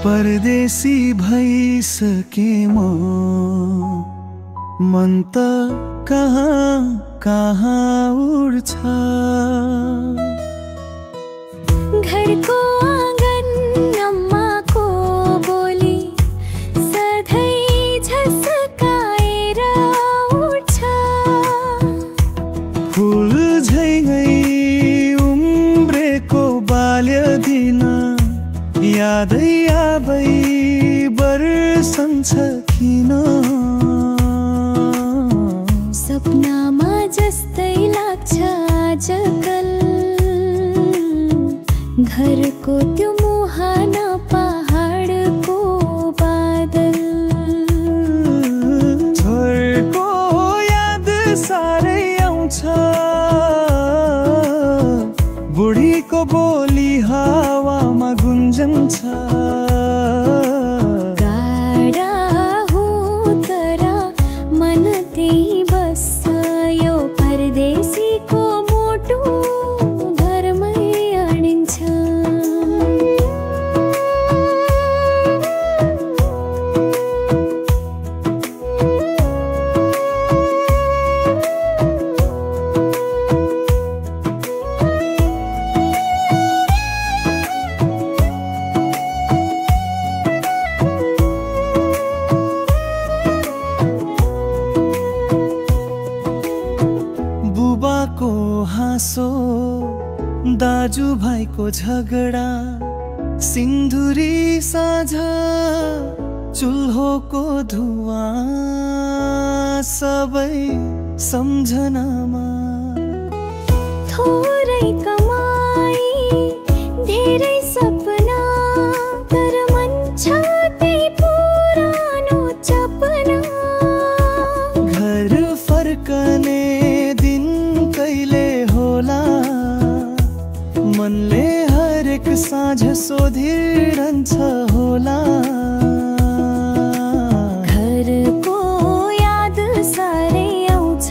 परदेशी भइसके म मन त कहाँ कहाँ उड्छ। घरको आँगन अम्माको बोली सधैँ झस्काएर उठ्छ। फुल झैँ उम्रेको बाल्य दिन यादै यादै बर्सन्छ किन। सपनामा जस्तै लाग्छ आजकल घरको त्यो मुहाना पहाडको बादल। छोरको याद साह्रै आउँछ, बुढीको बोली हावामा गुन्जन्छ। गाडा हो तर मन त्यही बस्छ, यो परदेशीको मोटो घरमै अडिन्छ। बुबाको हाँसो, दाजु भाइको झगडा, सिन्धुरी साँझ चुल्होको धुवाँ, सबै सम्झनामा। थोरै कमाई धेरै सपना, तर मन छ त्यही पुरानो सपना। घर फर्कने दिन कहिले होला, मनले हरेक साँझ सोधिरहन्छ होला। घरको याद साह्रै आउँछ,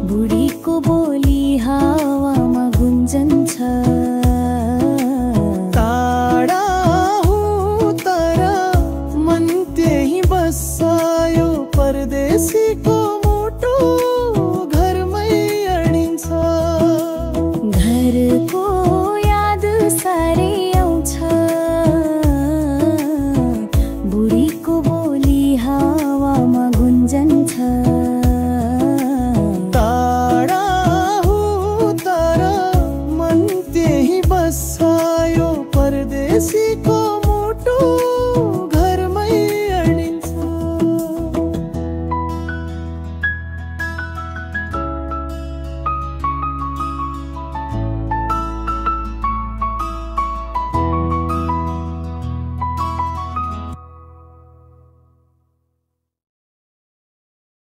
बुढीको बोली हावामा गुन्जन्छ। टाढा हूँ तर मन त्यही बस्छ, यो परदेशीको मोटो घरमै अडिन्छ। घरको याद साह्रै आउँछ, बुढीको बोली हावामा गुन्जन्छ। टाढा हूँ तर मन त्यही बस्छ, यो परदेशीको